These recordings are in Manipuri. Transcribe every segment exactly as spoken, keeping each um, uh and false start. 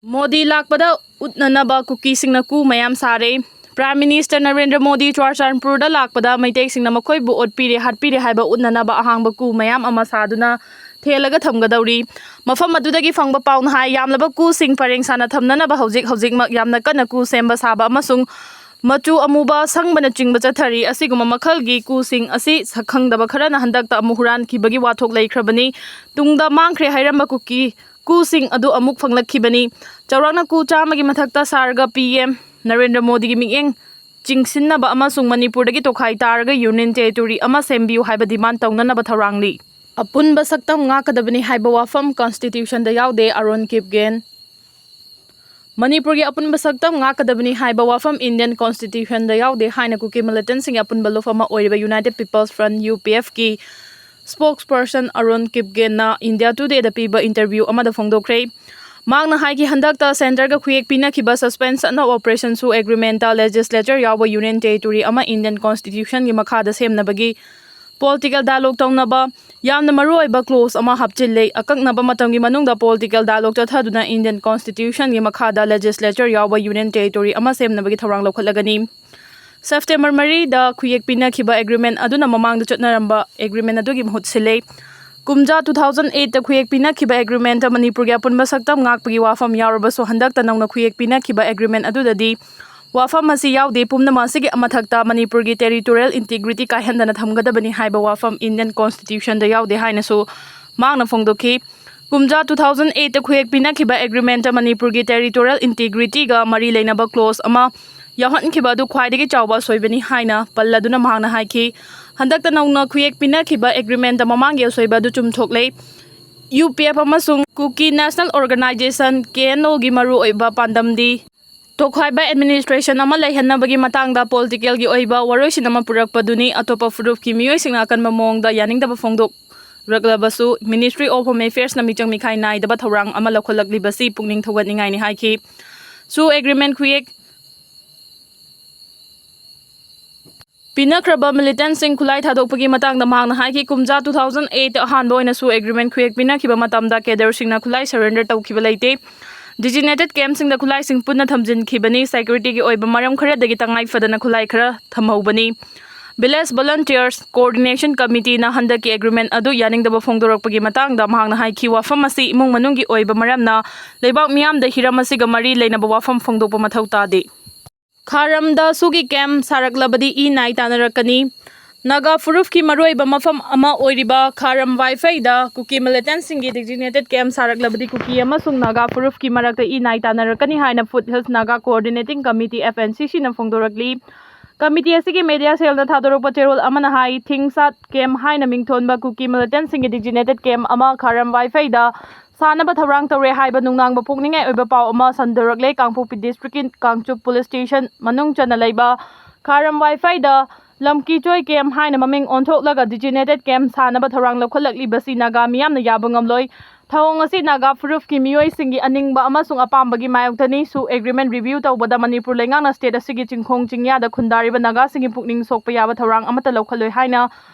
ꯃꯣꯗꯤ ꯂꯥꯛꯄꯗ ꯎꯠꯅꯅꯕ ꯀꯨꯀꯤꯁꯤꯡꯅ ꯀꯨ ꯃꯌꯥꯝ ꯁꯥꯔꯦ꯫ Prime Minister ꯅꯔꯦꯟꯗ꯭ꯔ ꯃꯣꯗꯤ ꯆꯨꯔꯆꯥꯟꯄꯨꯔꯗ ꯂꯥꯛꯄꯗ ꯃꯩꯇꯩꯁꯤꯡꯅ ꯃꯈꯣꯏꯕꯨ ꯑꯣꯠꯄꯤꯔꯦ, ꯍꯥꯠꯄꯤꯔꯦ ꯍꯥꯏꯕ ꯎꯠꯅꯅꯕ ꯑꯍꯥꯡꯕ ꯀꯨ ꯃꯌꯥꯝ ꯑꯃ ꯁꯥꯗꯨꯅ ꯊꯦꯜꯂꯒ ꯊꯝꯒꯗꯧꯔꯤ꯫ ꯃꯐꯝ ꯑꯗꯨꯗꯒꯤ ꯐꯪꯕ ꯄꯥꯎꯅ ꯍꯥꯏ, ꯌꯥꯝꯂꯕ ꯀꯨꯁꯤꯡ ꯄꯔꯦꯡ ꯁꯥꯅ ꯊꯝꯅꯅꯕ ꯍꯧꯖꯤꯛ ꯍꯧꯖꯤꯛꯃꯛ ꯌꯥꯝꯅ ꯀꯟꯅ ꯀꯨ ꯁꯦꯝꯕ ꯁꯥꯕ ꯑꯃꯁꯨꯡ ꯃꯆꯨ ꯑꯃꯨꯕ ꯁꯪꯕꯅꯆꯤꯡꯕ ꯆꯠꯊꯔꯤ꯫ ꯑꯁꯤꯒꯨꯝꯕ ꯃꯈꯜꯒꯤ ꯀꯨꯁꯤꯡ ꯑꯁꯤ ꯁꯛꯈꯪꯗꯕ ꯈꯔꯅ ꯍꯟꯗꯛꯇ ꯑꯃꯨꯛ ꯍꯨꯔꯥꯟꯈꯤꯕꯒꯤ ꯋꯥꯊꯣꯛ ꯂꯩꯈ꯭ꯔꯕꯅꯤ꯫ ꯇꯨꯡꯗ ꯃꯥꯡꯈ꯭ꯔꯦ ꯍꯥꯏꯔꯝꯕ ꯀꯨꯀꯤ ꯀꯨꯁꯤꯡ ꯑꯗꯨ ꯑꯃꯨꯛ ꯐꯪꯂꯛꯈꯤꯕꯅꯤ꯫ ꯆꯥꯎꯔꯥꯛꯅ ꯀꯨ ꯆꯥꯝꯃꯒꯤ ꯃꯊꯛꯇ ꯁꯥꯔꯒ P M ꯅꯔꯦꯟꯗ꯭ꯔ ꯃꯣꯗꯤꯒꯤ ꯃꯤꯠꯌꯦꯡ ꯆꯤꯡꯁꯤꯟꯅꯕ ꯑꯃꯁꯨꯡ ꯃꯅꯤꯄꯨꯔꯗꯒꯤ ꯇꯣꯈꯥꯏ ꯇꯥꯔꯒ Union Territory ꯑꯃ ꯁꯦꯝꯕꯤꯌꯨ ꯍꯥꯏꯕ demand ꯇꯧꯅꯅꯕ ꯊꯧꯔꯥꯡꯂꯤ꯫ ꯑꯄꯨꯟꯕ ꯁꯛꯇꯝ ꯉꯥꯛꯀꯗꯕꯅꯤ ꯍꯥꯏꯕ ꯋꯥꯐꯝ Constitutionꯗ ꯌꯥꯎꯗꯦ, ꯑꯔꯣꯟ ꯀꯤꯞꯒꯦꯟ꯫ ꯃꯅꯤꯄꯨꯔꯒꯤ ꯑꯄꯨꯟꯕ ꯁꯛꯇꯝ ꯉꯥꯛꯀꯗꯕꯅꯤ ꯍꯥꯏꯕ ꯋꯥꯐꯝ Indian Constitutionꯗ ꯌꯥꯎꯗꯦ ꯍꯥꯏꯅ ꯀꯨꯀꯤ militantꯁꯤꯡꯒꯤ ꯑꯄꯨꯟꯕ ꯂꯨꯞ ꯑꯃ ꯑꯣꯏꯔꯤꯕ United People's Front, UPFꯀꯤ spokesperson ꯑꯔꯣꯟ ꯀꯤꯞꯒꯦꯟꯅ India Todayꯗ ꯄꯤꯕ interview ꯑꯃꯗ ꯐꯣꯡꯗꯣꯛꯈ꯭ꯔꯦ꯫ ꯃꯍꯥꯛꯅ ꯍꯥꯏꯈꯤ, ꯍꯟꯗꯛꯇ centreꯒ ꯈꯨꯌꯦꯛ ꯄꯤꯅꯈꯤꯕ Suspension of Operation ꯁꯨ agreementꯇ legislature ꯌꯥꯎꯕ Union Territory ꯑꯃ Indian Constitutionꯒꯤ ꯃꯈꯥꯗ ꯁꯦꯝꯅꯕꯒꯤ political dialogue ꯇꯧꯅꯕ ꯌꯥꯝꯅ ꯃꯔꯨꯑꯣꯏꯕ clause ꯑꯃ ꯍꯥꯞꯆꯤꯜꯂꯦ꯫ ꯑꯀꯛꯅꯕ ꯃꯇꯝꯒꯤ ꯃꯅꯨꯡꯗ political dialogue ꯆꯠꯊꯗꯨꯅ Indian Constitutionꯒꯤ ꯃꯈꯥꯗ legislature ꯌꯥꯎꯕ Union Territory ꯑꯃ ꯁꯦꯝꯅꯕꯒꯤ ꯊꯧꯔꯥꯡ ꯂꯧꯈꯠꯂꯒꯅꯤ꯫ September ꯃꯔꯤꯗ ꯈꯨꯌꯦꯛ ꯄꯤꯅꯈꯤꯕ agreement ꯑꯗꯨꯅ ꯃꯃꯥꯡꯗ ꯆꯠꯅꯔꯝꯕ agreement ꯑꯗꯨꯒꯤ ꯃꯍꯨꯠ ꯁꯤꯜꯂꯦ꯫ ꯀꯨꯝꯖꯥ two thousand eightꯇ ꯈꯨꯌꯦꯛ ꯄꯤꯅꯈꯤꯕ agreementꯇ ꯃꯅꯤꯄꯨꯔꯒꯤ ꯑꯄꯨꯟꯕ ꯁꯛꯇꯝ ꯉꯥꯛꯄꯒꯤ ꯋꯥꯐꯝ ꯌꯥꯎꯔꯕꯁꯨ, ꯍꯟꯗꯛꯇ ꯅꯧꯅ ꯈꯨꯌꯦꯛ ꯄꯤꯅꯈꯤꯕ agreement ꯑꯗꯨꯗꯗꯤ ꯋꯥꯐꯝ ꯑꯁꯤ ꯌꯥꯎꯗꯦ꯫ ꯄꯨꯝꯅꯃꯛ ꯑꯁꯤꯒꯤ ꯃꯊꯛꯇ ꯃꯅꯤꯄꯨꯔꯒꯤ territorial integrity ꯀꯥꯏꯍꯟꯗꯅ ꯊꯝꯒꯗꯕꯅꯤ ꯍꯥꯏꯕ ꯋꯥꯐꯝ Indian Constitutionꯗ ꯌꯥꯎꯗꯦ ꯍꯥꯏꯅꯁꯨ ꯃꯍꯥꯛꯅ ꯐꯣꯡꯗꯣꯛꯈꯤ꯫ ꯀꯨꯝꯖꯥ two thousand eightꯇ ꯈꯨꯌꯦꯛ ꯄꯤꯅꯈꯤꯕ agreementꯇ ꯃꯅꯤꯄꯨꯔꯒꯤ territorial integrityꯒ ꯃꯔꯤ ꯂꯩꯅꯕ clause ꯑꯃ ꯌꯥꯎꯍꯟꯈꯤꯕ ꯑꯗꯨ ꯈ꯭ꯋꯥꯏꯗꯒꯤ ꯆꯥꯎꯕ ꯑꯁꯣꯏꯕꯅꯤ ꯍꯥꯏꯅ ꯄꯜꯂꯗꯨꯅ ꯃꯍꯥꯛꯅ ꯍꯥꯏꯈꯤ, ꯍꯟꯗꯛꯇ ꯅꯧꯅ ꯈꯨꯌꯦꯛ ꯄꯤꯅꯈꯤꯕ agreementꯇ ꯃꯃꯥꯡꯒꯤ ꯑꯁꯣꯏꯕ ꯑꯗꯨ ꯆꯨꯝꯊꯣꯛꯂꯦ꯫ UPF ꯑꯃꯁꯨꯡ Kuki National Organisation, KNOꯒꯤ ꯃꯔꯨꯑꯣꯏꯕ ꯄꯥꯟꯗꯝꯗꯤ ꯇꯣꯈꯥꯏꯕ administration ꯑꯃ ꯂꯩꯍꯟꯅꯕꯒꯤ ꯃꯇꯥꯡꯗ politicalꯒꯤ ꯑꯣꯏꯕ ꯋꯥꯔꯣꯏꯁꯤꯟ ꯑꯃ ꯄꯨꯔꯛꯄꯗꯨꯅꯤ꯫ ꯑꯇꯣꯞꯄ ꯐꯨꯔꯨꯞꯀꯤ ꯃꯤꯑꯣꯏꯁꯤꯡꯅ ꯑꯀꯟꯕ ꯃꯑꯣꯡꯗ ꯌꯥꯅꯤꯡꯗꯕ ꯐꯣꯡꯗꯣꯛꯂꯛꯂꯕꯁꯨ, Ministry of Home Affairsꯅ ꯃꯤꯆꯪ ꯃꯤꯈꯥꯏ ꯅꯥꯏꯗꯕ ꯊꯧꯔꯥꯡ ꯑꯃ ꯂꯧꯈꯠꯂꯛꯂꯤꯕꯁꯤ ꯄꯨꯛꯅꯤꯡ ꯊꯧꯒꯠꯅꯤꯡꯉꯥꯏꯅꯤ ꯍꯥꯏꯈꯤ꯫ ꯁꯨ agreement ꯈꯨꯌꯦꯛ ꯄꯤꯅꯈ꯭ꯔꯕ militantꯁꯤꯡ ꯈꯨꯠꯂꯥꯏ ꯊꯥꯗꯣꯛꯄꯒꯤ ꯃꯇꯥꯡꯗ ꯃꯍꯥꯛꯅ ꯍꯥꯏꯈꯤ, ꯀꯨꯝꯖꯥ two thousand eight ꯑꯍꯥꯟꯕ ꯑꯣꯏꯅ ꯁꯨ agreement ꯈꯨꯌꯦꯛ ꯄꯤꯅꯈꯤꯕ ꯃꯇꯝꯗ cadreꯁꯤꯡꯅ ꯈꯨꯠꯂꯥꯏ surrender ꯇꯧꯈꯤꯕ ꯂꯩꯇꯦ꯫ Designated campꯁꯤꯡꯗ ꯈꯨꯠꯂꯥꯏꯁꯤꯡ ꯄꯨꯟꯅ ꯊꯝꯖꯤꯟꯈꯤꯕꯅꯤ꯫ Securityꯒꯤ ꯑꯣꯏꯕ ꯃꯔꯝ ꯈꯔꯗꯒꯤ ꯇꯉꯥꯏ ꯐꯗꯅ ꯈꯨꯠꯂꯥꯏ ꯈꯔ ꯊꯝꯍꯧꯕꯅꯤ꯫ Village Volunteers Coordination Committeeꯅ ꯍꯟꯗꯛꯀꯤ agreement ꯑꯗꯨ ꯌꯥꯅꯤꯡꯗꯕ ꯐꯣꯡꯗꯣꯔꯛꯄꯒꯤ ꯃꯇꯥꯡꯗ ꯃꯍꯥꯛꯅ ꯍꯥꯏꯈꯤ, ꯋꯥꯐꯝ ꯑꯁꯤ ꯏꯃꯨꯡ ꯃꯅꯨꯡꯒꯤ ꯑꯣꯏꯕ ꯃꯔꯝꯅ ꯂꯩꯕꯥꯛ ꯃꯤꯌꯥꯝꯗ ꯍꯤꯔꯝ ꯑꯁꯤꯒ ꯃꯔꯤ ꯂꯩꯅꯕ ꯋꯥꯐꯝ ꯐꯣꯡꯗꯣꯛꯄ ꯃꯊꯧ ꯇꯥꯗꯦ꯫ ꯈꯥꯔꯝꯗ ꯁꯨꯒꯤ camp ꯁꯥꯔꯛꯂꯕꯗꯤ ꯏ ꯅꯥꯏ ꯇꯥꯟꯅꯔꯛꯀꯅꯤ꯫ ꯅꯥꯒꯥ ꯐꯨꯔꯨꯞꯀꯤ ꯃꯔꯨꯑꯣꯏꯕ ꯃꯐꯝ ꯑꯃ ꯑꯣꯏꯔꯤꯕ ꯈꯥꯔꯝ ꯋꯥꯏꯐꯩꯗ ꯀꯨꯀꯤ militantꯁꯤꯡꯒꯤ designated camp ꯁꯥꯔꯛꯂꯕꯗꯤ ꯀꯨꯀꯤ ꯑꯃꯁꯨꯡ ꯅꯥꯒꯥ ꯐꯨꯔꯨꯞꯀꯤ ꯃꯔꯛꯇ ꯏ ꯅꯥꯏ ꯇꯥꯟꯅꯔꯛꯀꯅꯤ ꯍꯥꯏꯅ Foothills Naga Coordinating Committee, F N C Cꯅ ꯐꯣꯡꯗꯣꯔꯛꯂꯤ꯫ Committee ꯑꯁꯤꯒꯤ media cellꯅ ꯊꯥꯗꯣꯔꯛꯄ ꯆꯦꯔꯣꯜ ꯑꯃꯅ ꯍꯥꯏ, ꯊꯤꯡꯁꯥꯠ camp ꯍꯥꯏꯅ ꯃꯤꯡꯊꯣꯟꯕ ꯀꯨꯀꯤ militantꯁꯤꯡꯒꯤ designated camp ꯑꯃ ꯈꯥꯔꯝ ꯋꯥꯏꯐꯩꯗ ꯁꯥꯅꯕ ꯊꯧꯔꯥꯡ ꯇꯧꯔꯦ ꯍꯥꯏꯕ ꯅꯨꯡꯅꯥꯡꯕ ꯄꯣꯛꯅꯤꯡꯉꯥꯏ ꯑꯣꯏꯕ ꯄꯥꯎ ꯑꯃ ꯁꯟꯗꯣꯔꯛꯂꯦ꯫ ꯀꯥꯡꯄꯣꯛꯄꯤ districtꯀꯤ ꯀꯥꯡꯆꯨꯞ police station ꯃꯅꯨꯡ ꯆꯟꯅ ꯂꯩꯕ ꯈꯥꯔꯝ ꯋꯥꯏꯐꯩꯗ ꯂꯝꯀꯤ ꯆꯣꯏ camp ꯍꯥꯏꯅ ꯃꯃꯤꯡ ꯑꯣꯟꯊꯣꯛꯂꯒ designated camp ꯁꯥꯅꯕ ꯊꯧꯔꯥꯡ ꯂꯧꯈꯠꯂꯛꯂꯤꯕꯁꯤ ꯅꯥꯒꯥ ꯃꯤꯌꯥꯝꯅ ꯌꯥꯕ ꯉꯝꯂꯣꯏ꯫ ꯊꯧꯑꯣꯡ ꯑꯁꯤ ꯅꯥꯒꯥ ꯐꯨꯔꯨꯞꯀꯤ ꯃꯤꯑꯣꯏꯁꯤꯡꯒꯤ ꯑꯅꯤꯡꯕ ꯑꯃꯁꯨꯡ ꯑꯄꯥꯝꯕꯒꯤ ꯃꯥꯌꯣꯛꯇꯅꯤ꯫ ꯁꯨ agreement review ꯇꯧꯕꯗ ꯃꯅꯤꯄꯨꯔ ꯂꯩꯉꯥꯛꯅ state ꯑꯁꯤꯒꯤ ꯆꯤꯡꯈꯣꯡ ꯆꯤꯡꯌꯥꯗ ꯈꯨꯟꯗꯥꯔꯤꯕ ꯅꯥꯒꯥꯁꯤꯡꯒꯤ ꯄꯨꯛꯅꯤꯡ ꯁꯣꯛꯄ ꯌꯥꯕ ꯊꯧꯔꯥꯡ ꯑꯃꯠꯇ ꯂꯧꯈꯠꯂꯣꯏ ꯍꯥꯏꯅ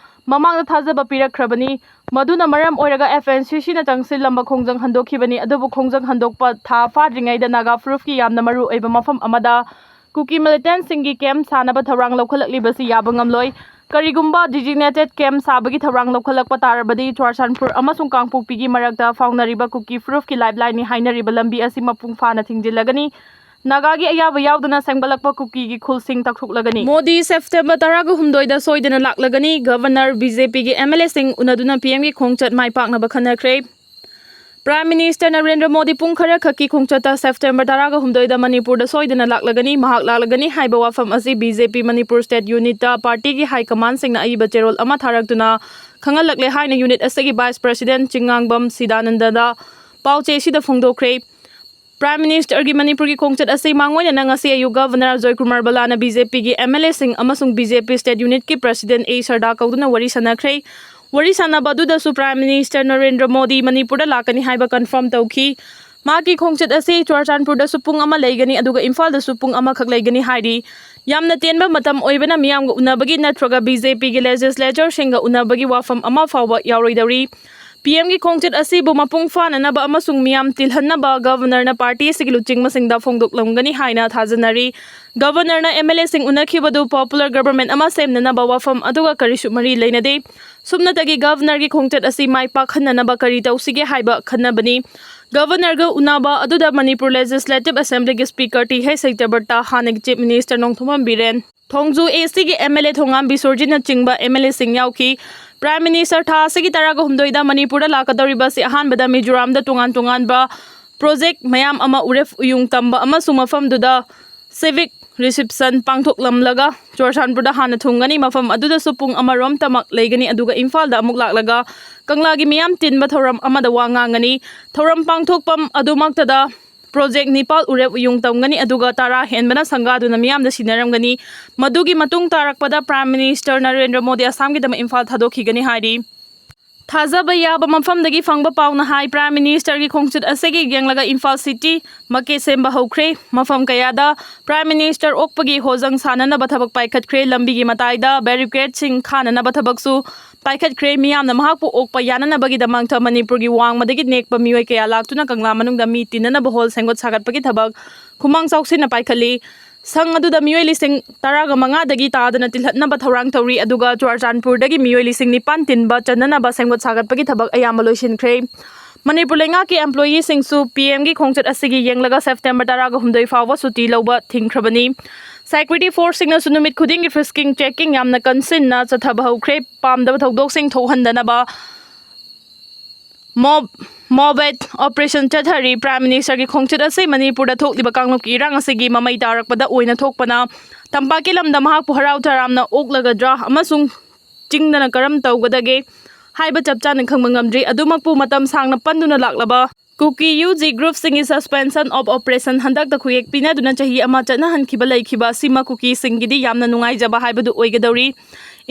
ꯃꯃꯥꯡꯗ ꯊꯥꯖꯕ ꯄꯤꯔꯛꯈ꯭ꯔꯕꯅꯤ꯫ ꯃꯗꯨꯅ ꯃꯔꯝ ꯑꯣꯏꯔꯒ F N C Cꯅ ꯆꯪꯁꯤꯜꯂꯝꯕ ꯈꯣꯡꯖꯪ ꯍꯟꯗꯣꯛꯈꯤꯕꯅꯤ꯫ ꯑꯗꯨꯕꯨ ꯈꯣꯡꯖꯪ ꯍꯟꯗꯣꯛꯄ ꯊꯥ ꯐꯥꯗ꯭ꯔꯤꯉꯩꯗ ꯅꯥꯒꯥ ꯐꯨꯔꯨꯞꯀꯤ ꯌꯥꯝꯅ ꯃꯔꯨ ꯑꯣꯏꯕ ꯃꯐꯝ ꯑꯃꯗ ꯀꯨꯀꯤ militantꯁꯤꯡꯒꯤ camp ꯁꯥꯅꯕ ꯊꯧꯔꯥꯡ ꯂꯧꯈꯠꯂꯛꯂꯤꯕꯁꯤ ꯌꯥꯕ ꯉꯝꯂꯣꯏ꯫ ꯀꯔꯤꯒꯨꯝꯕ designated camp ꯁꯥꯕꯒꯤ ꯊꯧꯔꯥꯡ ꯂꯧꯈꯠꯂꯛꯄ ꯇꯥꯔꯕꯗꯤ ꯆꯨꯔꯆꯥꯟꯄꯨꯔ ꯑꯃꯁꯨꯡ ꯀꯥꯡꯄꯣꯛꯄꯤꯒꯤ ꯃꯔꯛꯇ ꯐꯥꯎꯅꯔꯤꯕ ꯀꯨꯀꯤ ꯐꯨꯔꯨꯞꯀꯤ lifelineꯅꯤ ꯍꯥꯏꯅꯔꯤꯕ ꯂꯝꯕꯤ ꯑꯁꯤ ꯃꯄꯨꯡ ꯐꯥꯅ ꯊꯤꯡꯖꯤꯜꯂꯒꯅꯤ꯫ ꯅꯥꯒꯥꯒꯤ ꯑꯌꯥꯕ ꯌꯥꯎꯗꯅ ꯁꯦꯝꯒꯠꯂꯛꯄ ꯀꯨꯀꯤꯒꯤ ꯈꯨꯜꯁꯤꯡ ꯇꯛꯊꯣꯛꯂꯒꯅꯤ꯫ ꯃꯣꯗꯤ September ꯇꯔꯥꯒ ꯍꯨꯝꯗꯣꯏꯗ ꯁꯣꯏꯗꯅ ꯂꯥꯛꯂꯒꯅꯤ꯫ Governor, BJPꯒꯤ MLAꯁꯤꯡ ꯎꯅꯗꯨꯅ PMꯒꯤ ꯈꯣꯡꯆꯠ ꯃꯥꯏ ꯄꯥꯛꯅꯕ ꯈꯟꯅꯈ꯭ꯔꯦ꯫ Prime Minister ꯅꯔꯦꯟꯗ꯭ꯔ ꯃꯣꯗꯤ ꯄꯨꯡ ꯈꯔ ꯈꯛꯀꯤ ꯈꯣꯡꯆꯠꯇ September ꯇꯔꯥꯒ ꯍꯨꯝꯗꯣꯏꯗ ꯃꯅꯤꯄꯨꯔꯗ ꯁꯣꯏꯗꯅ ꯂꯥꯛꯂꯒꯅꯤ꯫ ꯃꯍꯥꯛ ꯂꯥꯛꯂꯒꯅꯤ ꯍꯥꯏꯕ ꯋꯥꯐꯝ ꯑꯁꯤ BJP ꯃꯅꯤꯄꯨꯔ state unitꯇ partyꯒꯤ high commandꯁꯤꯡꯅ ꯑꯏꯕ ꯆꯦꯔꯣꯜ ꯑꯃ ꯊꯥꯔꯛꯇꯨꯅ ꯈꯪꯍꯜꯂꯛꯂꯦ ꯍꯥꯏꯅ unit ꯑꯁꯤꯒꯤ vice president ꯆꯤꯡꯉꯥꯡꯕꯝ ꯁꯤꯗꯥꯅꯟꯗꯗ ꯄꯥꯎꯆꯦ ꯑꯁꯤꯗ ꯐꯣꯡꯗꯣꯛꯈ꯭ꯔꯦ꯫ Prime Ministerꯒꯤ ꯃꯅꯤꯄꯨꯔꯒꯤ ꯈꯣꯡꯆꯠ ꯑꯁꯤ ꯃꯥꯡꯑꯣꯏꯅꯅ ꯉꯁꯤ ꯑꯌꯨꯛ Governor ꯑꯖꯣꯏ ꯀꯨꯃꯥꯔ ꯕꯂꯥꯅ BJPꯒꯤ MLAꯁꯤꯡ ꯑꯃꯁꯨꯡ BJP state unitꯀꯤ president A ꯁꯔꯗꯥ ꯀꯧꯗꯨꯅ ꯋꯥꯔꯤ ꯁꯥꯟꯅꯈ꯭ꯔꯦ꯫ ꯋꯥꯔꯤ ꯁꯥꯟꯅꯕ ꯑꯗꯨꯗꯁꯨ Prime Minister ꯅꯔꯦꯟꯗ꯭ꯔ ꯃꯣꯗꯤ ꯃꯅꯤꯄꯨꯔꯗ ꯂꯥꯛꯀꯅꯤ ꯍꯥꯏꯕ confirm ꯇꯧꯈꯤ꯫ ꯃꯍꯥꯛꯀꯤ ꯈꯣꯡꯆꯠ ꯑꯁꯤ ꯆꯨꯔꯆꯥꯟꯄꯨꯔꯗꯁꯨ ꯄꯨꯡ ꯑꯃ ꯂꯩꯒꯅꯤ, ꯑꯗꯨꯒ ꯏꯝꯐꯥꯜꯗꯁꯨ ꯄꯨꯡ ꯑꯃꯈꯛ ꯂꯩꯒꯅꯤ ꯍꯥꯏꯔꯤ꯫ ꯌꯥꯝꯅ ꯇꯦꯟꯕ ꯃꯇꯝ ꯑꯣꯏꯕꯅ ꯃꯤꯌꯥꯝꯒ ꯎꯅꯕꯒꯤ ꯅꯠꯇ꯭ꯔꯒ BJPꯒꯤ legislatureꯁꯤꯡꯒ ꯎꯅꯕꯒꯤ ꯋꯥꯐꯝ ꯑꯃ ꯐꯥꯎꯕ ꯌꯥꯎꯔꯣꯏꯗꯧꯔꯤ꯫ ꯄꯤ ꯑꯦꯝꯒꯤ ꯈꯣꯡꯆꯠ ꯑꯁꯤꯕꯨ ꯃꯄꯨꯡ ꯐꯥꯅꯅꯕ ꯑꯃꯁꯨꯡ ꯃꯤꯌꯥꯝ ꯇꯤꯜꯍꯟꯅꯕ ꯒꯕꯔꯅꯔꯅ ꯄꯥꯔꯇꯤ ꯑꯁꯤꯒꯤ ꯂꯨꯆꯤꯡꯕꯁꯤꯡꯗ ꯐꯣꯡꯗꯣꯛꯂꯝꯒꯅꯤ ꯍꯥꯏꯅ ꯊꯥꯖꯅꯔꯤ꯫ ꯒꯕꯔꯅꯔꯅ ꯑꯦꯝ ꯑꯦꯜ ꯑꯦꯁꯤꯡ ꯎꯅꯈꯤꯕꯗꯨ popular government ꯑꯃ ꯁꯦꯝꯅꯅꯕ ꯋꯥꯐꯝ ꯑꯗꯨꯒ ꯀꯔꯤꯁꯨ ꯃꯔꯤ ꯂꯩꯅꯗꯦ꯫ ꯁꯨꯞꯅꯇꯒꯤ ꯒꯕꯔꯅꯔꯒꯤ ꯈꯣꯡꯆꯠ ꯑꯁꯤ ꯃꯥꯏ ꯄꯥꯛꯍꯟꯅꯅꯕ ꯀꯔꯤ ꯇꯧꯁꯤꯒꯦ ꯍꯥꯏꯕ ꯈꯟꯅꯕꯅꯤ꯫ ꯒꯕꯔꯅꯔꯒ ꯎꯅꯕ ꯑꯗꯨꯗ ꯃꯅꯤꯄꯨꯔ Legislative Assemblyꯒꯤ Speaker ꯇꯤ ꯍꯩꯆ ꯁꯇ꯭ꯌꯕ꯭ꯔꯇ, ꯍꯥꯟꯅꯒꯤ Chief Minister ꯅꯣꯡꯊꯣꯝꯕꯝ ꯕꯤꯔꯦꯟ, ꯊꯣꯡꯖꯨ ꯑꯦ ꯁꯤꯒꯤ ꯑꯦꯝ ꯑꯦꯜ ꯑꯦ ꯊꯣꯉꯥꯝ ꯕꯤꯁ꯭ꯋꯔꯖꯤꯠꯅ ꯆꯤꯡꯕ ꯑꯦꯝ ꯑꯦꯜ ꯑꯦꯁꯤꯡ ꯌꯥꯎꯈꯤ꯫ Prime Minister ꯊꯥ ꯑꯁꯤꯒꯤ ꯇꯔꯥꯒ ꯍꯨꯝꯗꯣꯏꯗ ꯃꯅꯤꯄꯨꯔꯗ ꯂꯥꯛꯀꯗꯧꯔꯤꯕ ꯑꯁꯤ ꯑꯍꯥꯟꯕꯗ ꯃꯤꯖꯣꯔꯥꯝꯗ ꯇꯣꯉꯥꯟ ꯇꯣꯉꯥꯟꯕ project ꯃꯌꯥꯝ ꯑꯃ ꯎꯔꯦꯞ ꯎꯌꯨꯡ ꯇꯝꯕ ꯑꯃꯁꯨꯡ ꯃꯐꯝꯗꯨꯗ civic reception ꯄꯥꯡꯊꯣꯛꯂꯝꯂꯒ ꯆꯨꯔꯆꯥꯟꯄꯨꯔꯗ ꯍꯥꯟꯅ ꯊꯨꯡꯒꯅꯤ꯫ ꯃꯐꯝ ꯑꯗꯨꯗꯁꯨ ꯄꯨꯡ ꯑꯃꯔꯣꯝꯇꯃꯛ ꯂꯩꯒꯅꯤ, ꯑꯗꯨꯒ ꯏꯝꯐꯥꯜꯗ ꯑꯃꯨꯛ ꯂꯥꯛꯂꯒ ꯀꯪꯂꯥꯒꯤ ꯃꯤꯌꯥꯝ ꯇꯤꯟꯕ ꯊꯧꯔꯝ ꯑꯃꯗ ꯋꯥ ꯉꯥꯡꯒꯅꯤ꯫ ꯊꯧꯔꯝ ꯄꯥꯡꯊꯣꯛꯐꯝ ꯑꯗꯨꯃꯛꯇꯗ project ꯅꯤꯄꯥꯜ ꯎꯔꯦꯞ ꯎꯌꯨꯡ ꯇꯝꯒꯅꯤ, ꯑꯗꯨꯒ ꯇꯔꯥ ꯍꯦꯟꯕꯅ ꯁꯪꯒꯥꯗꯨꯅ ꯃꯤꯌꯥꯝꯗ ꯁꯤꯟꯅꯔꯝꯒꯅꯤ꯫ ꯃꯗꯨꯒꯤ ꯃꯇꯨꯡ ꯇꯥꯔꯛꯄꯗ Prime Minister ꯅꯔꯦꯟꯗ꯭ꯔ ꯃꯣꯗꯤ ꯑꯁꯥꯝꯒꯤꯗꯃꯛ ꯏꯝꯐꯥꯜ ꯊꯥꯗꯣꯛꯈꯤꯒꯅꯤ ꯍꯥꯏꯔꯤ꯫ ꯊꯥꯖꯕ ꯌꯥꯕ ꯃꯐꯝꯗꯒꯤ ꯐꯪꯕ ꯄꯥꯎꯅ ꯍꯥꯏ, Prime Ministerꯒꯤ ꯈꯣꯡꯆꯠ ꯑꯁꯤꯒꯤ ꯌꯦꯡꯂꯒ ꯏꯝꯐꯥꯜ city ꯃꯀꯦ ꯁꯦꯝꯕ ꯍꯧꯈ꯭ꯔꯦ꯫ ꯃꯐꯝ ꯀꯌꯥꯗ Prime Minister ꯑꯣꯛꯄꯒꯤ ꯍꯣꯖꯪ ꯁꯥꯅꯅꯕ ꯊꯕꯛ ꯄꯥꯏꯈꯠꯈ꯭ꯔꯦ꯫ ꯂꯝꯕꯤꯒꯤ ꯃꯇꯥꯏꯗ barricadeꯁꯤꯡ ꯈꯥꯅꯅꯕ ꯊꯕꯛꯁꯨ ꯄꯥꯏꯈꯠꯈ꯭ꯔꯦ꯫ ꯃꯤꯌꯥꯝꯅ ꯃꯍꯥꯛꯄꯨ ꯑꯣꯛꯄ ꯌꯥꯅꯅꯕꯒꯤꯗꯃꯛꯇ ꯃꯅꯤꯄꯨꯔꯒꯤ ꯋꯥꯡꯃꯗꯒꯤ ꯅꯦꯛꯄ ꯃꯤꯑꯣꯏ ꯀꯌꯥ ꯂꯥꯛꯇꯨꯅ ꯀꯪꯂꯥ ꯃꯅꯨꯡꯗ ꯃꯤ ꯇꯤꯟꯅꯅꯕ hall ꯁꯦꯝꯒꯠ ꯁꯥꯒꯠꯄꯒꯤ ꯊꯕꯛ ꯈꯨꯃꯥꯡ ꯆꯥꯎꯁꯤꯟꯅ ꯄꯥꯏꯈꯠꯂꯤ꯫ ꯁꯪ ꯑꯗꯨꯗ ꯃꯤꯑꯣꯏ ꯂꯤꯁꯤꯡ ꯇꯔꯥꯒ ꯃꯉꯥꯗꯒꯤ ꯇꯥꯗꯅ ꯇꯤꯜꯍꯠꯅꯕ ꯊꯧꯔꯥꯡ ꯇꯧꯔꯤ, ꯑꯗꯨꯒ ꯆꯨꯔꯆꯥꯟꯄꯨꯔꯗꯒꯤ ꯃꯤꯑꯣꯏ ꯂꯤꯁꯤꯡ ꯅꯤꯄꯥꯟ ꯇꯤꯟꯕ ꯆꯟꯅꯅꯕ ꯁꯦꯝꯒꯠ ꯁꯥꯒꯠꯄꯒꯤ ꯊꯕꯛ ꯑꯌꯥꯝꯕ ꯂꯣꯏꯁꯤꯟꯈ꯭ꯔꯦ꯫ ꯃꯅꯤꯄꯨꯔ ꯂꯩꯉꯥꯛꯀꯤ employeeꯁꯤꯡꯁꯨ ꯄꯤ ꯑꯦꯝꯒꯤ ꯈꯣꯡꯆꯠ ꯑꯁꯤꯒꯤ ꯌꯦꯡꯂꯒ September ꯇꯔꯥꯒ ꯍꯨꯝꯗꯣꯏ ꯐꯥꯎꯕ ꯁꯨꯇꯤ ꯂꯧꯕ ꯊꯤꯡꯈ꯭ꯔꯕꯅꯤ꯫ Security forceꯁꯤꯡꯅꯁꯨ ꯅꯨꯃꯤꯠ ꯈꯨꯗꯤꯡꯒꯤ frisking checking ꯌꯥꯝꯅ ꯀꯟꯁꯤꯟꯅ ꯆꯠꯊꯕ ꯍꯧꯈ꯭ꯔꯦ꯫ ꯄꯥꯝꯗꯕ ꯊꯧꯗꯣꯛꯁꯤꯡ ꯊꯣꯛꯍꯟꯗꯅꯕ mob mob operation ꯆꯠꯊꯔꯤ꯫ Prime Ministerꯒꯤ ꯈꯣꯡꯆꯠ ꯑꯁꯤ ꯃꯅꯤꯄꯨꯔꯗ ꯊꯣꯛꯂꯤꯕ ꯀꯥꯡꯂꯨꯞꯀꯤ ꯏꯔꯥꯡ ꯑꯁꯤꯒꯤ ꯃꯃꯩ ꯇꯥꯔꯛꯄꯗ ꯑꯣꯏꯅ ꯊꯣꯛꯄꯅ ꯇꯝꯄꯥꯛꯀꯤ ꯂꯝꯗ ꯃꯍꯥꯛꯄꯨ ꯍꯔꯥꯎ ꯇꯔꯥꯝꯅ ꯑꯣꯛꯂꯒꯗ꯭ꯔꯥ ꯑꯃꯁꯨꯡ ꯆꯤꯡꯗꯅ ꯀꯔꯝ ꯇꯧꯒꯗꯒꯦ ꯍꯥꯏꯕ ꯆꯞ ꯆꯥꯅ ꯈꯪꯕ ꯉꯝꯗ꯭ꯔꯤ꯫ ꯑꯗꯨꯃꯛꯄꯨ ꯃꯇꯝ ꯁꯥꯡꯅ ꯄꯟꯗꯨꯅ ꯂꯥꯛꯂꯕ ꯀꯨꯀꯤ ꯌꯨ ꯖꯤ groupꯁꯤꯡꯒꯤ suspension of operation ꯍꯟꯗꯛꯇ ꯈꯨꯌꯦꯛ ꯄꯤꯅꯗꯨꯅ ꯆꯍꯤ ꯑꯃ ꯆꯠꯅꯍꯟꯈꯤꯕ ꯂꯩꯈꯤꯕ ꯑꯁꯤꯃ ꯀꯨꯀꯤꯁꯤꯡꯒꯤꯗꯤ ꯌꯥꯝꯅ ꯅꯨꯡꯉꯥꯏꯖꯕ ꯍꯥꯏꯕꯗꯨ ꯑꯣꯏꯒꯗꯧꯔꯤ꯫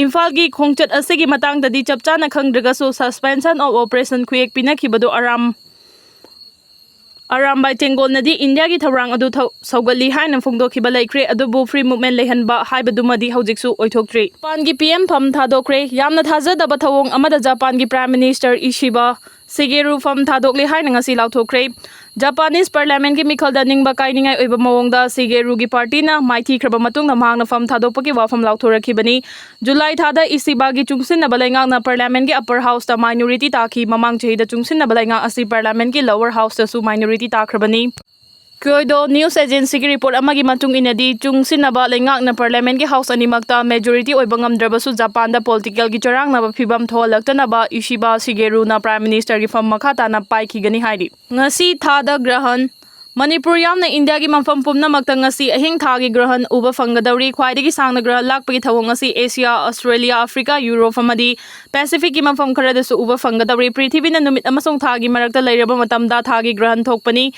ꯏꯝꯐꯥꯜꯒꯤ ꯈꯣꯡꯆꯠ ꯑꯁꯤꯒꯤ ꯃꯇꯥꯡꯗꯗꯤ ꯆꯞ ꯆꯥꯅ ꯈꯪꯗ꯭ꯔꯒꯁꯨ suspension of operation ꯈꯨꯌꯦꯛ ꯄꯤꯅꯈꯤꯕꯗꯨ ꯑꯔꯥꯝ ꯑꯔꯥꯝꯕꯥꯏ ꯇꯦꯡꯒꯣꯜꯅꯗꯤ ꯏꯟꯗꯤꯌꯥꯒꯤ ꯊꯧꯔꯥꯡ ꯑꯗꯨ ꯊꯧ-, ꯁꯧꯒꯠꯂꯤ ꯍꯥꯏꯅ ꯐꯣꯡꯗꯣꯛꯈꯤꯕ ꯂꯩꯈ꯭ꯔꯦ, ꯑꯗꯨꯕꯨ free movement ꯂꯩꯍꯟꯕ ꯍꯥꯏꯕꯗꯨꯃꯗꯤ ꯍꯧꯖꯤꯛꯁꯨ ꯑꯣꯏꯊꯣꯛꯇ꯭ꯔꯤ꯫ ꯖꯄꯥꯟꯒꯤ P M ꯐꯝ ꯊꯥꯗꯣꯛꯈ꯭ꯔꯦ꯫ ꯌꯥꯝꯅ ꯊꯥꯖꯗꯕ ꯊꯧꯑꯣꯡ ꯑꯃꯗ ꯖꯄꯥꯟꯒꯤ Prime Minister ꯏꯁꯤꯕꯥ ꯁꯤꯒꯦꯔꯨ ꯐꯝ ꯊꯥꯗꯣꯛꯂꯦ ꯍꯥꯏꯅ ꯉꯁꯤ ꯂꯥꯎꯊꯣꯛꯈ꯭ꯔꯦ꯫ ꯖꯄꯥꯅꯤꯁ Parliamentꯀꯤ ꯃꯤꯈꯜꯗ ꯅꯤꯡꯕ ꯀꯥꯏꯅꯤꯡꯉꯥꯏ ꯑꯣꯏꯕ ꯃꯑꯣꯡꯗ ꯁꯤꯒꯦꯔꯨꯒꯤ partyꯅ ꯃꯥꯏꯊꯤꯈ꯭ꯔꯕ ꯃꯇꯨꯡꯗ ꯃꯍꯥꯛꯅ ꯐꯝ ꯊꯥꯗꯣꯛꯄꯒꯤ ꯋꯥꯐꯝ ꯂꯥꯎꯊꯣꯔꯛꯈꯤꯕꯅꯤ꯫ ꯖꯨꯂꯥꯏ ꯊꯥꯗ ꯏꯁꯤꯕꯥꯒꯤ ꯆꯨꯡꯁꯤꯟꯅꯕ ꯂꯩꯉꯥꯛꯅ Parliamentꯀꯤ Upper Houseꯇ minority ꯇꯥꯈꯤ꯫ ꯃꯃꯥꯡ ꯆꯍꯤꯗ ꯆꯨꯡꯁꯤꯟꯅꯕ ꯂꯩꯉꯥꯛ ꯑꯁꯤ Parliamentꯀꯤ Lower Houseꯇꯁꯨ minority ꯇꯥꯈ꯭ꯔꯕꯅꯤ꯫ Kyodo News Agencyꯒꯤ report ꯑꯃꯒꯤ ꯃꯇꯨꯡ ꯏꯟꯅꯗꯤ, ꯆꯨꯡꯁꯤꯟꯅꯕ ꯂꯩꯉꯥꯛꯅ Parliamentꯀꯤ House ꯑꯅꯤꯃꯛꯇ majority ꯑꯣꯏꯕ ꯉꯝꯗ꯭ꯔꯕꯁꯨ, ꯖꯄꯥꯟꯗ politicalꯒꯤ ꯆꯔꯥꯡꯅꯕ ꯐꯤꯕꯝ ꯊꯣꯛꯍꯜꯂꯛꯇꯅꯕ ꯏꯁꯤꯕꯥ ꯁꯤꯒꯦꯔꯨꯅ Prime Ministerꯒꯤ ꯐꯝ ꯃꯈꯥ ꯇꯥꯅ ꯄꯥꯏꯈꯤꯒꯅꯤ ꯍꯥꯏꯔꯤ꯫ ꯉꯁꯤ ꯊꯥꯗ ꯒ꯭ꯔꯍꯟ꯫ ꯃꯅꯤꯄꯨꯔ ꯌꯥꯎꯅ ꯏꯟꯗꯤꯌꯥꯒꯤ ꯃꯐꯝ ꯄꯨꯝꯅꯃꯛꯇ ꯉꯁꯤ ꯑꯍꯤꯡ ꯊꯥꯒꯤ ꯒ꯭ꯔꯍꯟ ꯎꯕ ꯐꯪꯒꯗꯧꯔꯤ꯫ ꯈ꯭ꯋꯥꯏꯗꯒꯤ ꯁꯥꯡꯅ ꯒ꯭ꯔꯍꯟ ꯂꯥꯛꯄꯒꯤ ꯊꯧꯑꯣꯡ ꯑꯁꯤ Asia, Australia, Africa, Europe ꯑꯃꯗꯤ Pacificꯀꯤ ꯃꯐꯝ ꯈꯔꯗꯁꯨ ꯎꯕ ꯐꯪꯒꯗꯧꯔꯤ꯫ ꯄ꯭ꯔꯤꯊꯤꯕꯤꯅ ꯅꯨꯃꯤꯠ ꯑꯃꯁꯨꯡ ꯊꯥꯒꯤ ꯃꯔꯛꯇ ꯂꯩꯔꯕ ꯃꯇꯝꯗ ꯊꯥꯒꯤ ꯒ꯭ꯔꯍꯟ ꯊꯣꯛꯄꯅꯤ꯫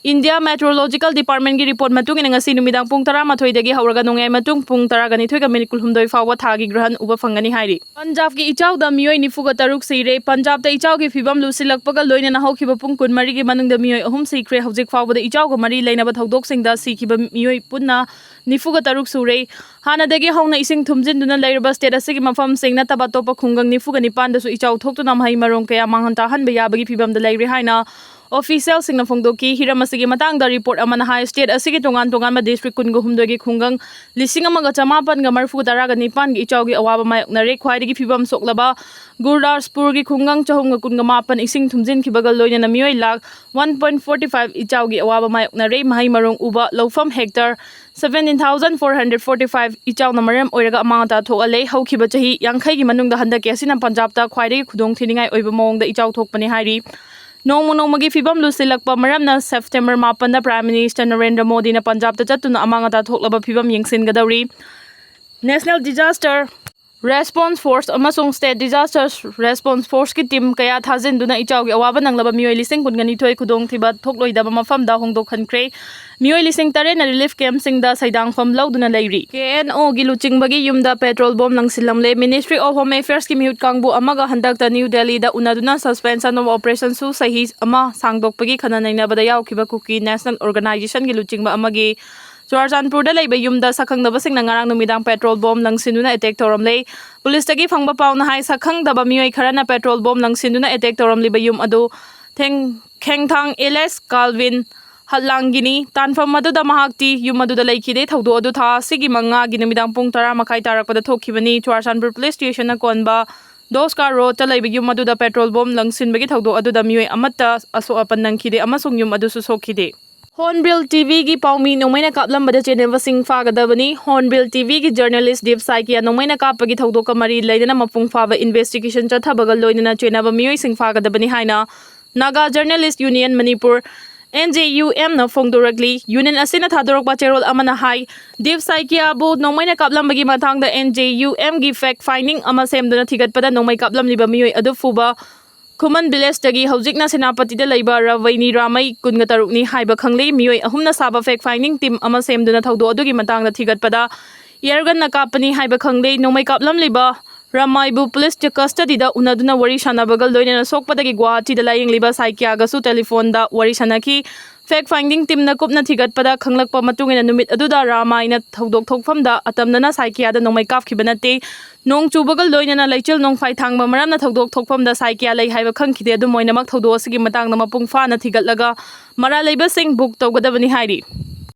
India Meteorological Departmentꯀꯤ report ꯃꯇꯨꯡ ꯏꯟꯅ, ꯉꯁꯤ ꯅꯨꯃꯤꯗꯥꯡ ꯄꯨꯡ ꯇꯔꯥꯃꯥꯊꯣꯏꯗꯒꯤ ꯍꯧꯔꯒ ꯅꯣꯡꯌꯥꯏ ꯃꯇꯨꯡ ꯄꯨꯡ ꯇꯔꯥꯒ ꯅꯤꯊꯣꯏꯒ minute ꯀꯨꯟꯍꯨꯝꯗꯣꯏ ꯐꯥꯎꯕ ꯊꯥꯒꯤ ꯒ꯭ꯔꯍꯟ ꯎꯕ ꯐꯪꯒꯅꯤ ꯍꯥꯏꯔꯤ꯫ ꯄꯟꯖꯥꯕꯀꯤ ꯏꯆꯥꯎꯗ ꯃꯤꯑꯣꯏ ꯅꯤꯐꯨꯒ ꯇꯔꯨꯛ ꯁꯤꯔꯦ꯫ ꯄꯟꯖꯥꯕꯇ ꯏꯆꯥꯎꯒꯤ ꯐꯤꯕꯝ ꯂꯨꯁꯤꯜꯂꯛꯄꯒ ꯂꯣꯏꯅꯅ ꯍꯧꯈꯤꯕ ꯄꯨꯡ ꯀꯨꯟꯃꯔꯤꯒꯤ ꯃꯅꯨꯡꯗ ꯃꯤꯑꯣꯏ ꯑꯍꯨꯝ ꯁꯤꯈ꯭ꯔꯦ꯫ ꯍꯧꯖꯤꯛ ꯐꯥꯎꯕꯗ ꯏꯆꯥꯎꯒ ꯃꯔꯤ ꯂꯩꯅꯕ ꯊꯧꯗꯣꯛꯁꯤꯡꯗ ꯁꯤꯈꯤꯕ ꯃꯤꯑꯣꯏ ꯄꯨꯟꯅ ꯅꯤꯐꯨꯒ ꯇꯔꯨꯛ ꯁꯨꯔꯦ꯫ ꯍꯥꯟꯅꯗꯒꯤ ꯍꯧꯅ ꯏꯁꯤꯡ ꯊꯨꯝꯖꯤꯟꯗꯨꯅ ꯂꯩꯔꯕ state ꯑꯁꯤꯒꯤ ꯃꯐꯝꯁꯤꯡ ꯅꯠꯇꯕ ꯑꯇꯣꯞꯄ ꯈꯨꯡꯒꯪ ꯅꯤꯐꯨꯒ ꯅꯤꯄꯥꯟꯗꯁꯨ ꯏꯆꯥꯎ ꯊꯣꯛꯇꯨꯅ ꯃꯍꯩ ꯃꯔꯣꯡ ꯀꯌꯥ ꯃꯥꯡꯍꯟ ꯇꯥꯍꯟꯕ ꯌꯥꯕꯒꯤ ꯐꯤꯕꯝꯗ ꯂꯩꯔꯦ ꯍꯥꯏꯅ officialꯁꯤꯡꯅ ꯐꯣꯡꯗꯣꯛꯈꯤ꯫ ꯍꯤꯔꯝ ꯑꯁꯤꯒꯤ ꯃꯇꯥꯡꯗ report ꯑꯃꯅ ꯍꯥꯏ, state ꯑꯁꯤꯒꯤ ꯇꯣꯉꯥꯟ ꯇꯣꯉꯥꯟꯕ district ꯀꯨꯟꯒ ꯍꯨꯝꯗꯣꯏꯒꯤ ꯈꯨꯡꯒꯪ ꯂꯤꯁꯤꯡ ꯑꯃꯒ ꯆꯃꯥꯄꯟꯒ ꯃꯔꯤꯐꯨ ꯇꯔꯥꯒ ꯅꯤꯄꯥꯟꯒꯤ ꯏꯆꯥꯎꯒꯤ ꯑꯋꯥꯕ ꯃꯥꯌꯣꯛꯅꯔꯦ꯫ ꯈ꯭ꯋꯥꯏꯗꯒꯤ ꯐꯤꯕꯝ ꯁꯣꯛꯂꯕ ꯒꯨꯔꯗꯥꯁꯄꯨꯔꯒꯤ ꯈꯨꯡꯒꯪ ꯆꯍꯨꯝꯒ ꯀꯨꯟꯒ ꯃꯥꯄꯟ ꯏꯁꯤꯡ ꯊꯨꯝꯖꯤꯟꯈꯤꯕꯒ ꯂꯣꯏꯅꯅ ꯃꯤꯑꯣꯏ lakh one point forty five ꯏꯆꯥꯎꯒꯤ ꯑꯋꯥꯕ ꯃꯥꯌꯣꯛꯅꯔꯦ꯫ ꯃꯍꯩ ꯃꯔꯣꯡ ꯎꯕ ꯂꯧꯐꯝ hectare seventeen thousand four hundred forty five ꯏꯆꯥꯎꯅ ꯃꯔꯝ ꯑꯣꯏꯔꯒ ꯑꯃꯥꯡ ꯑꯇꯥ ꯊꯣꯛꯍꯜꯂꯦ꯫ ꯍꯧꯈꯤꯕ ꯆꯍꯤ ꯌꯥꯡꯈꯩꯒꯤ ꯃꯅꯨꯡꯗ ꯍꯟꯗꯛꯀꯤ ꯑꯁꯤꯅ ꯄꯟꯖꯥꯕꯇ ꯈ꯭ꯋꯥꯏꯗꯒꯤ ꯈꯨꯗꯣꯡ ꯊꯤꯅꯤꯡꯉꯥꯏ ꯑꯣꯏꯕ ꯃꯑꯣꯡꯗ ꯏꯆꯥꯎ ꯊꯣꯛꯄꯅꯤ ꯍꯥꯏꯔꯤ꯫ ꯅꯣꯡꯃ ꯅꯣꯡꯃꯒꯤ ꯐꯤꯕꯝ ꯂꯨꯁꯤꯜꯂꯛꯄ ꯃꯔꯝꯅ September ꯃꯥꯄꯟꯗ Prime Minister ꯅꯔꯦꯟꯗ꯭ꯔ ꯃꯣꯗꯤꯅ ꯄꯟꯖꯥꯕꯇ ꯆꯠꯇꯨꯅ ꯑꯃꯥꯡ ꯑꯇꯥ ꯊꯣꯛꯂꯕ ꯐꯤꯕꯝ ꯌꯦꯡꯁꯤꯟꯒꯗꯧꯔꯤ꯫ National Disaster Response Force ꯑꯃꯁꯨꯡ State Disaster Response Forceꯀꯤ team ꯀꯌꯥ ꯊꯥꯖꯤꯟꯗꯨꯅ ꯏꯆꯥꯎꯒꯤ ꯑꯋꯥꯕ ꯅꯪꯂꯕ ꯃꯤꯑꯣꯏ ꯂꯤꯁꯤꯡ ꯀꯨꯟꯒ ꯅꯤꯊꯣꯏ ꯈꯨꯗꯣꯡꯊꯤꯕ ꯊꯣꯛꯂꯣꯏꯗꯕ ꯃꯐꯝꯗ ꯍꯣꯡꯗꯣꯛꯍꯟꯈ꯭ꯔꯦ꯫ ꯃꯤꯑꯣꯏ ꯂꯤꯁꯤꯡ ꯇꯔꯦꯠꯅ relief campꯁꯤꯡꯗ ꯁꯩꯗꯥꯡꯐꯝ ꯂꯧꯗꯨꯅ ꯂꯩꯔꯤ꯫ KNOꯒꯤ ꯂꯨꯆꯤꯡꯕꯒꯤ ꯌꯨꯝꯗ petrol bomb ꯂꯪꯁꯤꯜꯂꯝꯂꯦ꯫ Ministry of Home Affairsꯀꯤ ꯃꯤꯍꯨꯠ ꯀꯥꯡꯕꯨ ꯑꯃꯒ ꯍꯟꯗꯛꯇ New Delhiꯗ ꯎꯅꯗꯨꯅ suspension of operationꯁꯨ ꯆꯍꯤ ꯑꯃ ꯁꯥꯡꯗꯣꯛꯄꯒꯤ ꯈꯟꯅ ꯅꯩꯅꯕꯗ ꯌꯥꯎꯈꯤꯕ Kuki National Organizationꯒꯤ ꯂꯨꯆꯤꯡꯕ ꯑꯃꯒꯤ ꯆꯨꯔꯥꯆꯥꯟꯄꯨꯔꯗ ꯂꯩꯕ ꯌꯨꯝꯗ ꯁꯛꯈꯪꯗꯕꯁꯤꯡꯅ ꯉꯔꯥꯡ ꯅꯨꯃꯤꯗꯥꯡ petrol bomb ꯂꯪꯁꯤꯟꯗꯨꯅ attack ꯇꯧꯔꯝꯂꯦ꯫ ꯄꯨꯂꯤꯁꯇꯒꯤ ꯐꯪꯕ ꯄꯥꯎꯅ ꯍꯥꯏ, ꯁꯛꯈꯪꯗꯕ ꯃꯤꯑꯣꯏ ꯈꯔꯅ petrol bomb ꯂꯪꯁꯤꯟꯗꯨꯅ attack ꯇꯧꯔꯝꯂꯤꯕ ꯌꯨꯝ ꯑꯗꯨ ꯊꯦꯡ-, ꯈꯦꯡꯊꯥꯡ ꯑꯦꯂꯦꯁ ꯀꯥꯜꯚꯤꯟ ꯍꯠꯂꯥꯡꯒꯤꯅꯤ꯫ ꯇꯥꯟꯐꯝ ꯑꯗꯨꯗ ꯃꯍꯥꯛꯇꯤ ꯌꯨꯝ ꯑꯗꯨꯗ ꯂꯩꯈꯤꯗꯦ꯫ ꯊꯧꯗꯣꯛ ꯑꯗꯨ ꯊꯥ ꯑꯁꯤꯒꯤ ꯃꯉꯥꯒꯤ ꯅꯨꯃꯤꯗꯥꯡ ꯄꯨꯡ ꯇꯔꯥ ꯃꯈꯥꯏ ꯇꯥꯔꯛꯄꯗ ꯊꯣꯛꯈꯤꯕꯅꯤ꯫ ꯆꯨꯔꯥꯆꯥꯟꯄꯨꯔ police stationꯅ ꯀꯣꯟꯕ ꯗꯣꯁꯀꯥ roadꯇ ꯂꯩꯕ ꯌꯨꯝ ꯑꯗꯨꯗ petrol bomb ꯂꯪꯁꯤꯟꯕꯒꯤ ꯊꯧꯗꯣꯛ ꯑꯗꯨꯗ ꯃꯤꯑꯣꯏ ꯑꯃꯠꯇ ꯑꯁꯣꯛ ꯑꯄꯟ ꯅꯪꯈꯤꯗꯦ ꯑꯃꯁꯨꯡ ꯌꯨꯝ ꯑꯗꯨꯁꯨ ꯁꯣꯛꯈꯤꯗꯦ꯫ Hornbill TVꯒꯤ ꯄꯥꯎꯃꯤ ꯅꯣꯡꯃꯩꯅ ꯀꯥꯞꯂꯝꯕꯗ ꯆꯦꯟꯅꯕꯁꯤꯡ ꯐꯥꯒꯗꯕꯅꯤ꯫ Hornbill TVꯒꯤ journalist ꯗꯤꯞ ꯁꯥꯏꯀꯤꯌꯥ ꯅꯣꯡꯃꯩꯅ ꯀꯥꯞꯄꯒꯤ ꯊꯧꯗꯣꯛꯀ ꯃꯔꯤ ꯂꯩꯅꯅ ꯃꯄꯨꯡ ꯐꯥꯕ investigation ꯆꯠꯊꯕꯒ ꯂꯣꯏꯅꯅ ꯆꯦꯟꯅꯕ ꯃꯤꯑꯣꯏꯁꯤꯡ ꯐꯥꯒꯗꯕꯅꯤ ꯍꯥꯏꯅ Naga Journalist Union Manipur, NJUMꯅ ꯐꯣꯡꯗꯣꯔꯛꯂꯤ꯫ Union ꯑꯁꯤꯅ ꯊꯥꯗꯣꯔꯛꯄ ꯆꯦꯔꯣꯜ ꯑꯃꯅ ꯍꯥꯏ, ꯗꯤꯞ ꯁꯥꯏꯀꯤꯌꯥꯕꯨ ꯅꯣꯡꯃꯩꯅ ꯀꯥꯞꯂꯝꯕꯒꯤ ꯃꯇꯥꯡꯗ NJUMꯒꯤ fact finding ꯑꯃ ꯁꯦꯝꯗꯨꯅ ꯊꯤꯒꯠꯄꯗ ꯅꯣꯡꯃꯩ ꯀꯥꯞꯂꯝꯂꯤꯕ ꯃꯤꯑꯣꯏ ꯑꯗꯨ ꯐꯨꯕ ꯈꯨꯃꯟ villageꯇꯒꯤ ꯍꯧꯖꯤꯛꯅ ꯁꯦꯅꯥꯄꯇꯤꯗ ꯂꯩꯕ ꯔꯥꯚꯩꯅꯤ ꯔꯥꯃꯩ ꯀꯨꯟꯒ ꯇꯔꯨꯛꯅꯤ ꯍꯥꯏꯕ ꯈꯪꯂꯦ꯫ ꯃꯤꯑꯣꯏ ꯑꯍꯨꯝꯅ ꯁꯥꯕ fact finding team ꯑꯃ ꯁꯦꯝꯗꯨꯅ ꯊꯧꯗꯣꯛ ꯑꯗꯨꯒꯤ ꯃꯇꯥꯡꯗ ꯊꯤꯒꯠꯄꯗ air gunꯅ ꯀꯥꯞꯄꯅꯤ ꯍꯥꯏꯕ ꯈꯪꯂꯦ꯫ ꯅꯣꯡꯃꯩ ꯀꯥꯞꯂꯝꯂꯤꯕ ꯔꯥꯃꯥꯏꯕꯨ police custodyꯗ ꯎꯅꯗꯨꯅ ꯋꯥꯔꯤ ꯁꯥꯟꯅꯕꯒ ꯂꯣꯏꯅꯅ ꯁꯣꯛꯄꯗꯒꯤ ꯒꯨꯋꯥꯍꯥꯇꯤꯗ ꯂꯥꯌꯦꯡꯂꯤꯕ ꯁꯥꯏꯀꯤꯌꯥꯒꯁꯨ telephoneꯗ ꯋꯥꯔꯤ ꯁꯥꯟꯅꯈꯤ꯫ Fact finding teamꯅ ꯀꯨꯞꯅ ꯊꯤꯒꯠꯄꯗ ꯈꯪꯂꯛꯄ ꯃꯇꯨꯡ ꯏꯟꯅ ꯅꯨꯃꯤꯠ ꯑꯗꯨꯗ ꯔꯥꯃꯥꯏꯅ ꯊꯧꯗꯣꯛ ꯊꯣꯛꯐꯝꯗ ꯑꯇꯝꯅꯅ ꯁꯥꯏꯀꯤꯌꯥꯗ ꯅꯣꯡꯃꯩ ꯀꯥꯞꯈꯤꯕ ꯅꯠꯇꯦ꯫ ꯅꯣꯡ ꯆꯨꯕꯒ ꯂꯣꯏꯅꯅ ꯂꯩꯆꯤꯜ ꯅꯣꯡꯐꯥꯏ ꯊꯥꯡꯕ ꯃꯔꯝꯅ ꯊꯧꯗꯣꯛ ꯊꯣꯛꯐꯝꯗ ꯁꯥꯏꯀꯤꯌꯥ ꯂꯩ ꯍꯥꯏꯕ ꯈꯪꯈꯤꯗꯦ꯫ ꯑꯗꯨꯝ ꯑꯣꯏꯅꯃꯛ ꯊꯧꯗꯣꯛ ꯑꯁꯤꯒꯤ ꯃꯇꯥꯡꯗ ꯃꯄꯨꯡ ꯐꯥꯅ ꯊꯤꯒꯠꯂꯒ ꯃꯔꯥꯜ ꯂꯩꯕꯁꯤꯡ book ꯇꯧꯒꯗꯕꯅꯤ ꯍꯥꯏꯔꯤ꯫